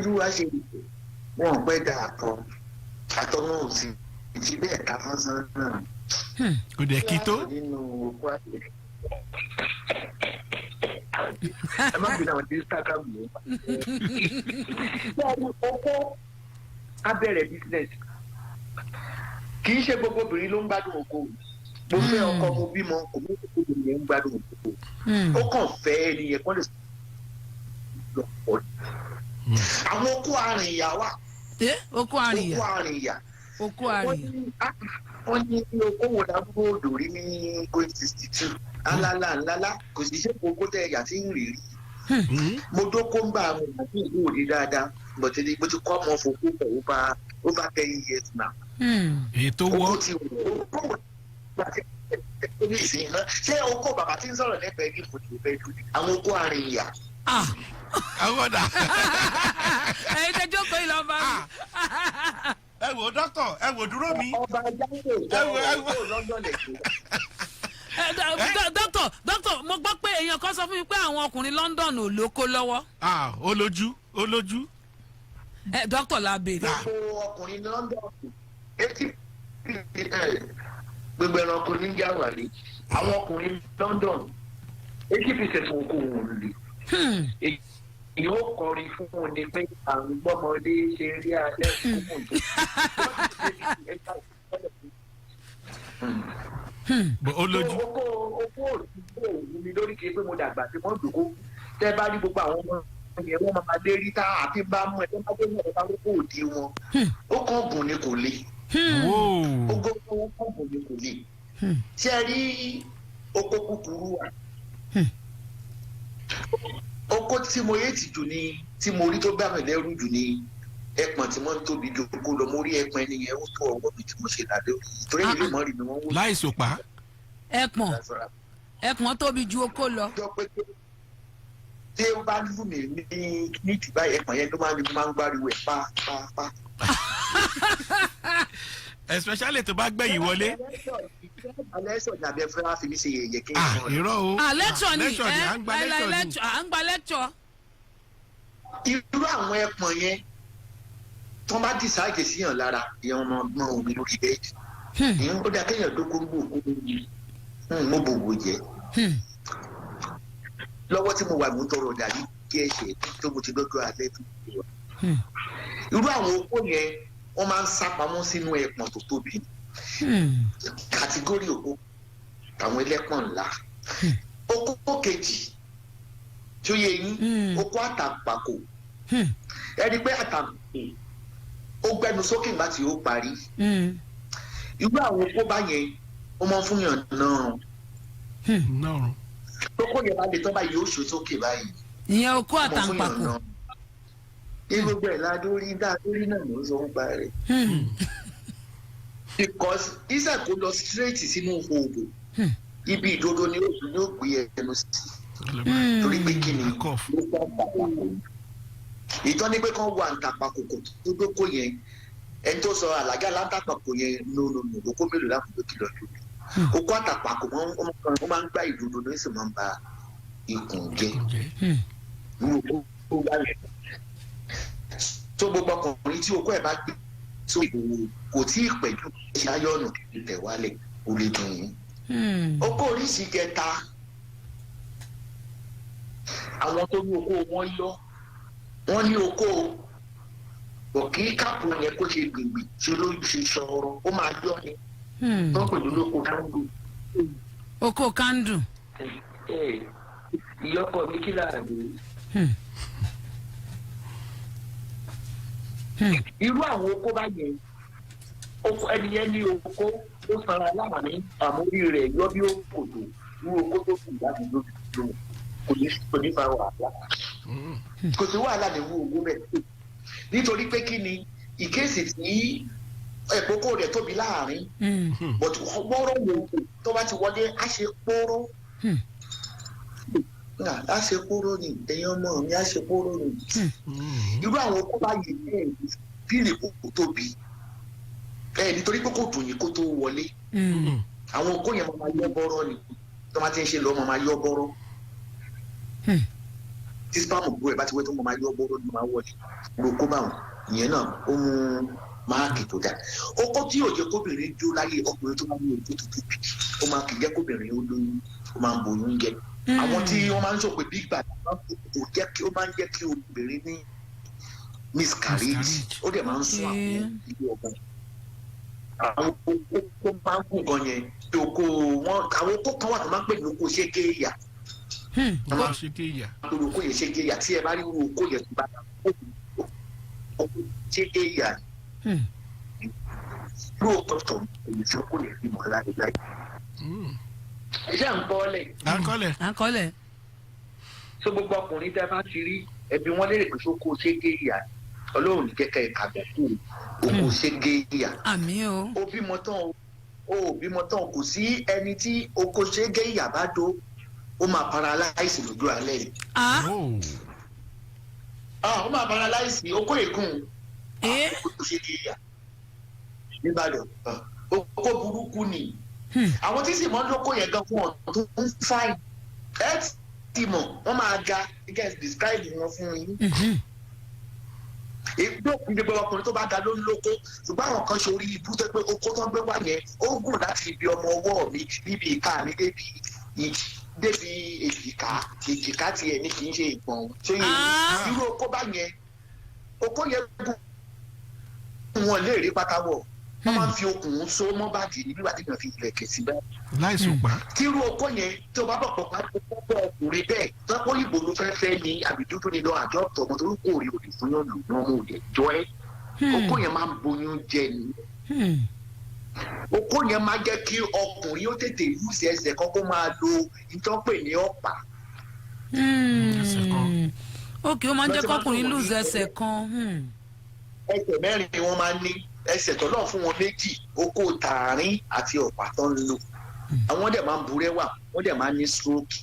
Bí wàá ṣe wọn ò pẹ́ da àtọ̀, àtọ̀ wọn ò sì fi bẹ́ẹ̀ ká fọ́nsán náà. Kò dẹ̀ kí tó. Nínú okó àti ẹ má bínú, àwọn tí Instagram yìí. Bẹ́ẹ̀ni, okó abẹ́rẹ́ business, kì í ṣe gbogbo obìnrin ló ń gbádùn okó. Mo fẹ́ ọkọ, mo bímọ, kò mú gbogbo obìnrin yẹn ń gbádùn okó. Ó kàn fẹ́ ẹni yẹn kọ́ lè lọ pọ̀. Àwọn okó arìnyà wà. Ẹ okó àríyá. Okó arìnyà. Okó àríyá. Wọ́n ní okó wo làbúrò odò rí ní going 62 alala ńlá, kò sì ṣe kókó tẹ ẹ̀yà tí ń rí rí. Mo dókó ń bá àwọn àti ìlú òde dáadáa, but mo ti kọ́ ọmọ fòkó for over 10 years now. Èyí tó wọ́. Okó ti wò ó ní ìsìn náà. Ṣé okó bàbá tí ń sọ̀rọ̀ lẹ́gbẹ̀ẹ́ ní ìfòtò ìfẹ́ dùn àwọn okó arìnyà? Ah. Àwọn ọ̀dà. Ẹ̀yin tẹ jókòó yìí lọ bá mi. Ẹ wò dókítà, ẹ wò dúró mi. Ọba jáde. Ẹ wo, ẹ wo. Ìjọba London lẹ́gbẹ̀ẹ́. Ẹ, dókítà, dókítà, mo gbọ́ pé èèyàn kan sọ fún mi pé àwọn ọkùnrin London ò lóko lọ́wọ́. Ah, ó lójú, ó lójú. Ẹ dókítà la béèrè. Gbogbo ọkùnrin ní London 80, gbogbo ẹranko ní jáwàlé, àwọn ọkùnrin London 80% wọn kò wọ́n lè. Èyí ó kọrin fún un ni pé àrùn gbọ́mọdé ṣe rí alẹ́ kúkú tó. Bọ̀, ó lójú. Oko oko òdìbò òwú mi lórí kí pé mo dàgbà tí mo dòkó. Tẹ́ bá rí gbogbo àwọn ọmọ yẹn, wọ́n máa dé rí tá àti bá mú ẹ tó bá dé mú ẹ bá kókó òdi wọn, ó kàn gùn ni, kò le. Wóò. Ó gbó, ó kàn gùn ni, kò le. Ṣé ẹ rí oko kúkúrú wa? Oko tí mo yé tì jù ni tí mo rí tó bá mi lẹ́rù jù ni ẹpọ̀n tí wọ́n ń tóbi ju oko lọ. Mo rí ẹpọ̀n ẹni yẹn, ó tó ọwọ́ mi tí mo ṣe là lórí, torí èyí lè mọ́ rí mi wọ́n wò. Láì sòpá. Ẹpọ̀n, ẹpọ̀n tóbi ju okó lọ. Jọ pé tí ó bá lù mí ní ìdìbà, ẹpọ̀n yẹn ló máa ń gbáriwo ẹ̀ pa pa pa. Especially tó bá gbẹ̀yìn wọlé. Alẹ́ sọ̀ ní abẹ́ fẹ́ wá fi mí ṣe yẹ̀yẹ́ kí n Ah, sọ. irọ́ o. Ah, lecture ni. Lecture ni, à ń gba ẹ lecture ni. Lecture, à ń gba lecture. Irú àwọn ẹpọ̀n yẹn tó bá dìsáàjì síyàn lára, ìyẹn wọn máa gbọ́n omi lórí bẹ́ẹ̀dì. Ìyẹn ó dáa kéèyàn dókòó gbò kó mo bòbò jẹ́. Lọ́wọ́ tí mo wà, mò ń tọrọ dàrí kí ẹ ṣe tó mo ti dọ́jọ́ alẹ́ tó ti wà. Irú àwọn okó yẹn, wọ́n máa ń sá pamọ́ sínú ẹpọ̀n tó tóbi. Category okó àwọn ẹlẹ́pọ̀n ńlá. Okó kejì tí ó yẹ yín, okó àtàpàkò. Ẹni pé àtàpàkò ó gbẹnu sókè nígbà tí ó parí. Irú àwọn okó báyẹn, ó máa ń fún yàn náà. Náà. Tókó yẹn bá lè tọ́ báyìí, yóò ṣe sókè báyìí. Ìyẹn okó Ó máa ń fún yàn àtàǹpàkò. náà. Ní gbogbo ẹ̀ ládórí dáadórí náà ló ń sọ ń pa rẹ̀, because iṣẹ́ kó lọ straight sínú òògùn, ibi ìdodo ni ó ní ó gbé ẹnu sí, torí pé kí ni? Cough. Ló fẹ́ àtàpàkò. Ìtọ́ ni pé kán wà ntàpàkò kò tó dókó yẹn. Ẹni tó sọ àlàgà láǹtàpàkò yẹn, no, no, no. Okó mélòó lákòókò kìlọ̀ lórí okó àtàpàkò? Wọ́n máa ń gbá ìdodo ní sì máa ń ba ikùn jẹ́. Irú okó bá rẹ̀ tó gbogbo ọkùnrin tí okó ẹ̀ bá gbé tó ìwò kò tí ì pẹ̀jù ṣe ayọ̀nù tẹ̀ wálẹ̀, kò lè dùn yín. Okó oríṣi kẹta, àwọn tó ní okó wọn yọ, wọn ní okó bọ̀ kí káàpù yẹn kó ṣe gbìngbì ṣe ló ṣe sọ̀rọ̀, ó máa yọ ni. Wọ́n pè ní olóko kándù. Okó kándù. Ìyọkọ mi kí láàbù. Irú àwọn okó báyẹn, okó ẹni yẹn ní okó ó sanra láàrin, àmórí rẹ̀ yọ bí òkòtò. Irú okó tó kù láti lójú lóhùn kò ní fa wàhálà. Kò sí wàhálà ní wú owó bẹ́ẹ̀, nítorí pé kí ni ìkéèsì tí ẹ̀kókó rẹ̀ tóbi láàrin, but wọ́rọ̀ wò tó bá ti wọlé, á ṣe kpóró. Á ṣe kpóró ni, ẹ̀yin ọmọ mi, á ṣe kpóró ni. Irú àwọn okó báyìí ní ẹ̀ fíìlì kò tóbi ẹ̀, nítorí pé kò dùn yín kó tó wọlé. Àwọn okó yẹn máa yọ bọ́rọ́ ni, tó máa ti ń ṣe lọ, máa yọ bọ́rọ́. Tí sperm gbó ẹ̀ bá ti wẹ́ tó mọ̀ máa yọ bọ́rọ́ ló máa wọlé. Ro kó bá wọn ìyẹn náà ó mú máàkì tó dáa. Okó tí yóò jẹ́ kóbìnrin jó láyé ọkùnrin tó máa ń ní okó tó tóbi, ó máa kì í jẹ́ kóbìnrin ó lóyún, ó máa ń boyún jẹ. Àwọn tí wọ́n máa ń sọ pé big bang kò jẹ́ kí ó máa ń jẹ́ kí obìnrin ní miscarriage. Miscarriage. Ó dẹ̀ máa ń sún àwọn ilé ọgbọ́n. Àwọn okó tó máa ń gùn gan yẹn bí okó wọn, àwọn okó kan wà tó máa ń pè ní okó ṣégéyà. Wọ́n máa ṣe kéèyà. Lórí okó yẹn ṣégéyà, tí ẹ bá rí irú okó yẹn tó bá okó ṣégéyà, irú okó tó èyí tí okó yẹn fi mọ̀ láéláé. Ẹ ṣáà ń bọ́ lẹ̀. À ń kọ́lẹ̀. À ń kọ́lẹ̀. So gbogbo ọkùnrin tẹ́ bá ti rí ẹbí wọn lérè pé sóko ṣégéyà, Ọlọ́run ní kẹ́kẹ́ ìkàgbọ́ kú okó ṣégéyà. Àmì o. Ó bímọ tán o, ó bímọ tán o, kò sí ẹni tí oko ṣégéyà bá dó ó máa paralyze lójú alẹ́ yìí. Ah. Oh. Ah, ó máa paralyze okó ègún. Eh. Oko ṣégéyà nìbàdàn, ah, okó burúkú ni. Àwọn tí sì mọ́ ń lóko yẹn gan fún ọ̀nà tó ń fáìn ẹ ti mọ̀ wọ́n máa ga gẹ́gẹ́ describe wọn fún yín. Ègbó gbogbo ọkùnrin tó bá ga ló ń lóko, ṣùgbọ́n àwọn kan ṣorí ibú tó pé okó tó ń gbé wá yẹn ó gùn láti ibi ọmọ ọwọ́ mi níbi ìka mi débi èjìká, èjìká tiẹ̀ ní kì í ṣe ìgbọ̀n ṣé Ah. irú okó bá yẹn, okó yẹn gùn wọn lè rí pátá wọ̀, wọ́n máa ń fi okùn so mọ́ báàgì ní nígbà tí wọ́n fi ilẹ̀kẹ̀ sí báyìí. Láìsùn pa. Tírú okó yẹn tí o bá bọ̀ pọ̀ pọ̀ pọ̀ ọkùnrin bẹ́ẹ̀ tọ́pọ̀ ìbò ló fẹ́ fẹ́ ni àbí dúdú ni lọ àjọ ọ̀tọ̀ ọmọ torí kò rí òdì fún yàn lò ní ọmọ òde jọ ẹ́. Okó yẹn máa ń boyún jẹ ni. Okó yẹn máa jẹ́ kí ọkùnrin ó tètè lùsì ẹsẹ̀ kan kó máa lo ìtọ́pè ní ọ̀pá. Ẹsẹ̀ kan. Ok, ó máa ń jẹ́ Lọ́sẹ̀ máa ń kọ́kùnrin sọ̀rọ̀ lose ní ẹsẹ̀ kan. Ẹsẹ̀ mẹ́rin ni wọ́n máa ń ní, ẹsẹ̀ tọ́lọ̀ fún wọn méjì, okó tààrin àti ọ̀pá tó ń lò. Àwọn dẹ̀ máa ń burẹ́wà, wọ́n dẹ̀ máa ń ní stroke.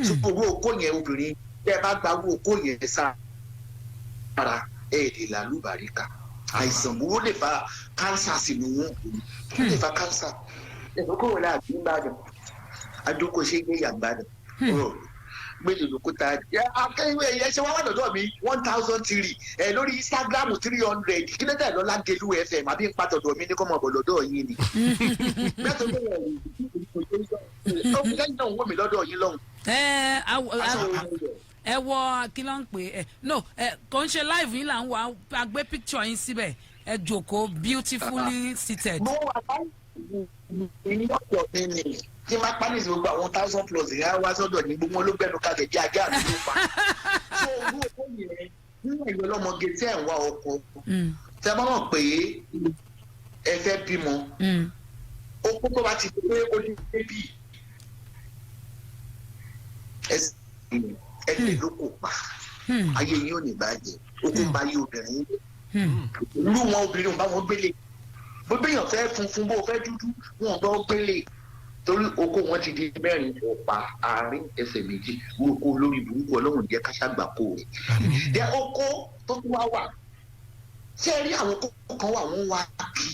Ṣùgbọ́n owó okó yẹn, obìnrin tẹ́ ẹ bá gba owó okó yẹn sára ẹ̀ lè làlúbàríkà. Àìsàn burú lè fa kánsà sínú wọn, ó lè fa kánsà. Ẹ̀fọ́ kò wọlé àbí Ìbàdàn adóko ṣe gbé yàgbàdàn gbèdè lókúta akẹ́wé ẹ ṣe wá wà lọ́dọ̀ mi 1003 ẹ lórí Instagram 300 kí ló dé lọ́la Gelu FM àbí ń pàtọ́dọ̀ mi ní kọ́mọ bọ̀ lọ́dọ̀ yín ni. Bẹ́ẹ̀ tó bẹ̀rẹ̀ ó fi lẹ́yìn náà ń wò mí lọ́dọ̀ yín lọ́hùn. Ẹ Aṣọ òun rẹ̀. Ẹ wọ kí ló ń pè é, no, ẹ kò ń ṣe live yín là ń wọ, a gbé picture yín síbẹ̀, ẹ jókòó beautifully seated. Mo wà láì ní ọ̀dọ̀ mi ni tí máa pa nísìnyí gbogbo àwọn thousand plus ìyá wá sọ́dọ̀ ní gbogbo wọn ló gbẹnu kalẹ̀ bí ajá àti ló pa. So owó owó yẹn nínú ìwé ọlọ́mọge tí ẹ̀ ń wá ọkọ tí a bá mọ̀ pé ẹ fẹ́ bímọ, okó tó bá ti pé ó ní bébì ẹ ẹ lè ló kò pa ayé yín ò ní bàjẹ́, okó ń ba ayé obìnrin jẹ́. Irú wọn obìnrin ò bá wọn gbélé, bó béèyàn fẹ́ funfun bó fẹ́ dúdú wọn ò bá wọn gbélé torí okó wọn ti di mẹ́rin, ọ̀pá àárín ẹsẹ̀ méjì. Okó lórí burúkú, Ọlọ́run jẹ́ káṣágbà kó rẹ̀ dẹ. Okó tó tún wá wà, ṣé ẹ rí àwọn okó kan wà wọ́n wá kí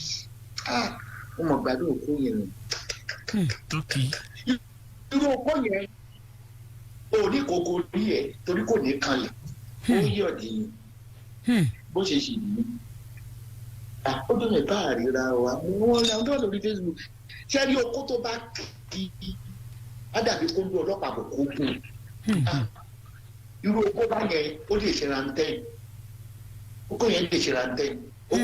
wọ́n mọ̀ gbádùn okó yẹn o. Tó kì í. Irú okó yẹn ò ní kókó rí ẹ torí kò ní kanlẹ̀, ó yí ọ̀dì yìí bó ṣe ṣe yìí. Ah, ó dùn mí bá àríra wa mo wọn àwọn tó wà lórí Facebook. Ṣé rí okó tó bá kí á dàbí kó lu ọlọ́pàá kò kó gùn. Ah, irú okó bá yẹn ó lè ṣe rántẹ́, okó yẹn lè ṣe rántẹ́.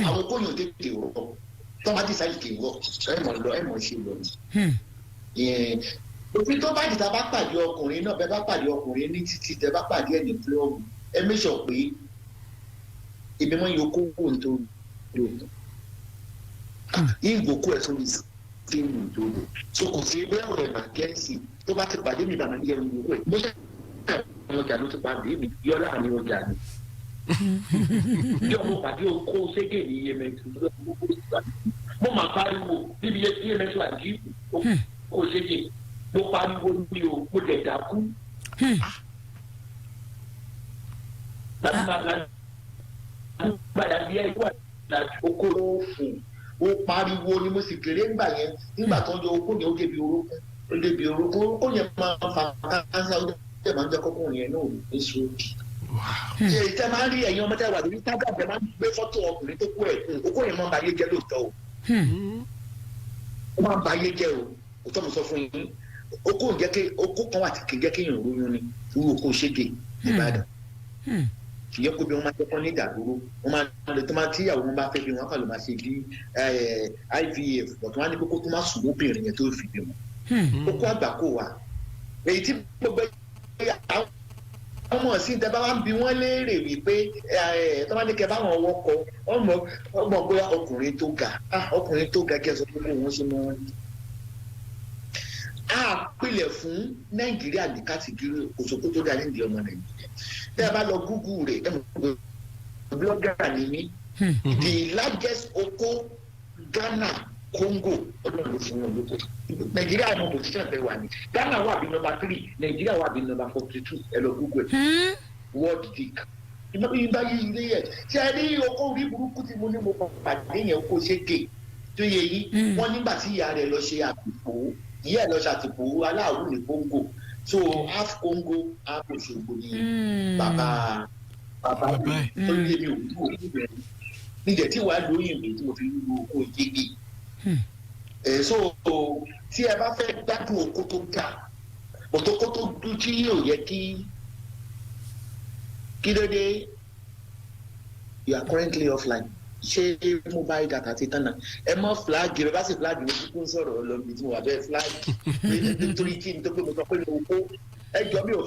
Àwọn okó yẹn ò tètè rọ tó bá ti sáyé kì í rọ, ẹ mọ̀ lọ ẹ mọ̀ ṣe lọ ni òfin tó bá dìtà. Bá pàdé ọkùnrin náà, bẹ́ẹ̀ bá pàdé ọkùnrin ní títì, tẹ́ bá pàdé ẹ̀ ní kílọ̀bù, ẹ mẹ́sọ̀ pé èmi mọ́ iye kókó tó lò ìgbòkó ẹ̀ sórí fíìmù tó lò so kò sí bẹ́ẹ̀ ọ̀rẹ́ màkẹ́ǹsì tó bá ti pàdé mi bàmí yẹn ìgbòkó ẹ̀ mo ṣe àwọn ọjà ló ti pàdé mi yọ láàrin ọjà ni bí ọmọ pàdé okó ségè ní iyemẹtu, mo máa pariwo níbi iyemẹtu àjíìpù okó ségè, mo pariwo ní o, mo dẹ̀ dákú. Gbàdá bí ẹ wà láti oko ló fò ó pariwo ni mo sì kéré ńgbà yẹn. Nígbà tó ń yọ okó yẹn, ó débi orókún, ó débi orókún. Okó yẹn máa ń fa kánsá, ó dẹ̀ máa ń jẹ́ kọ́kùnrin yẹn náà ní stroke. Ṣe tẹ máa ń rí ẹ̀yin ọmọ tẹ wà lórí Instagram, tẹ máa ń gbé fọ́tò ọkùnrin tó kú ẹ̀ kún okó yẹn, máa ń ba ayé jẹ́ lóòótọ́ o. Ó máa ń ba ayé jẹ́ o. Òótọ́ mo sọ fún yín. Okó ń jẹ́ kí okó kan wà tí kì í jẹ́ kéèyàn róyún ni, irú okó ṣége Ìbàdàn. Kì í yẹ kó bí wọ́n máa jẹ́ kán ní ìdádúró. Wọ́n máa ń lè tó máa tíyàwó wọn bá fẹ́ bí wọ́n kàn ló máa ṣe bí IVF, but wọ́n á ní kókó tó máa sùn mọ́bìnrin yẹn tó fi bímọ. Okó àgbà kò wà èyí tí gbogbo àwọn ọmọ sí tẹ bá wá ń bi wọ́n léèrè wípé tó bá ní kẹ báwọn wọkọ ọmọ ọmọ bóyá ọkùnrin tó ga, ọkùnrin tó ga, kí ẹ sọ pé kó wọn ṣe mọ wọn. A pilẹ̀ fún Nàìjíríà ní category kòsòkó tó dá nídìí ọmọ Nàìjíríà. Tẹ́ ẹ bá lọ Google rẹ̀, ẹ mọ̀ pé blogger ni mí. The largest oko, Ghana, Congo, Ọlọ́run ló fún wọn lóko. Nàìjíríà ní position tẹ wà ní. Ghana wà bí number 3, Nàìjíríà wà bí number 42. Ẹ lọ Google ẹ, world dick ìgbà yìí ilé yẹ. Ṣe ẹ rí oko orí burúkú tí mo ní mo pàdé yẹn, oko ṣége tó yẹ yín? Wọn nígbà tí ìyá rẹ̀ lọ ṣe àtìpó, ìyá ẹ̀ lọ ṣe àtìpó aláàrú ní Congo, so half Congo, half Òṣogbo ni bàbá bàbá Bàbá ẹ̀. tó lé mi ò kú òkú rẹ̀ níjẹ̀ tí wàá lóyún mi tí mo fi lu oko ìjége ẹ̀. So tí ẹ bá fẹ́ gbádùn oko tó ga, òtókó tó dún tí yóò yẹ kí ló dé? You are currently offline. Ṣé mobile data ti tán náà? Ẹ mọ flag rẹ bá sì flag mi kúkú ń sọ̀rọ̀ lọ bí tí mo wà bẹ́ẹ̀ flag nítorí kí n tó pé mo sọ pé mo kó ẹ jọ mi ò.